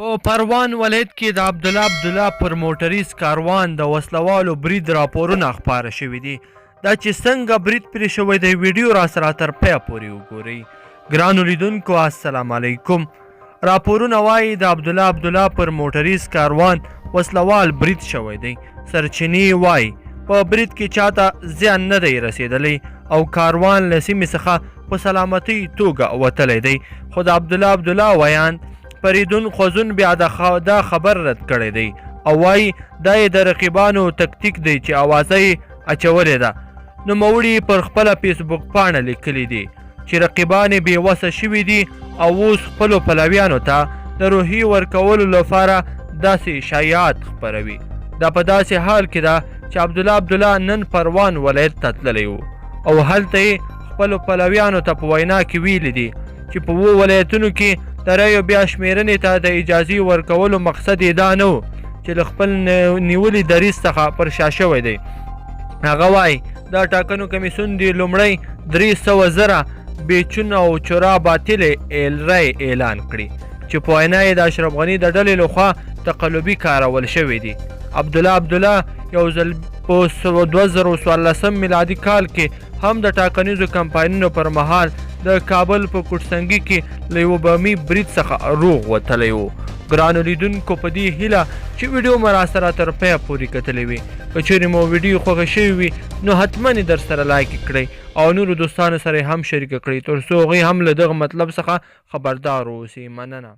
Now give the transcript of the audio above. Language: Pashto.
په پروان ولایت کې د عبدالله عبدالله پر موټریز کاروان د وسلوالو برید راپورونه خپاره شوي دي. دا چې څنګه برید پرې شوی دی، ویډیو راسره تر پایه پورې وګورئ. ګرانو لیدونکو السلام علیکم. راپورونه وايي د عبدالله عبدالله پر موټریز کاروان وسلوال برید شوی دی. سرچینې وايي په برید کې چاته زیان نه دی رسېدلی او کاروان له سیمې څخه په سلامتۍ توګه وتلی دی. خو د عبدالله عبدالله ویاند فریدون خوځون بیا دا خبر رد کړی دی او وایي دا یې د رقیبانو تکتیک دی چې اوازه یې اچولې ده. نوموړي پر خپله فیسبوک پاڼه لیکلي دي چې رقیبان یې بې وسه شوي دي او اوس خپلو پلویانو ته د روحیې ورکولو لپاره داسې شایعات خپروي. دا په داسې حال کې ده چې عبدالله عبدالله نن پروان ولایت ته تللی و او هلته یې خپلو پلویانو ته په وینا کې ویلي دي چې په وو ولایتونو کې د رایو بیا شمیرنې ته د اجازې ورکولو مقصد یې دا نه و چې له خپل نیولي دریځ څخه پر شا شوی دی. هغه وایي د ټاکنو کمیسیون دې لومړی 300,000 بیچونه او چورا باطلې رایې اعلان کړي چې په وینا یې د اشرف غني د ډلې لخوا تقلبي کارول شوې دي. عبدالله عبدالله یو ځل په 2014 میلادي کال کې هم د ټاکنیزو کمپاینونو پر مهال د کابل په کوټسنګي کې له یوه بمي برید څخه روغ وتلی و. ګرانو لیدونکو په دې هیله چې ویډیو مو راسره تر پایه پورې کتلې وي. که چیرې مو ویډیو خوښه شوې وي نو حتما یې درسره لایک کړئ او نورو دوستانو سره یې هم شریکه کړئ تر څو هغوی هم له دغه مطلب څخه خبردار اوسي. مننه.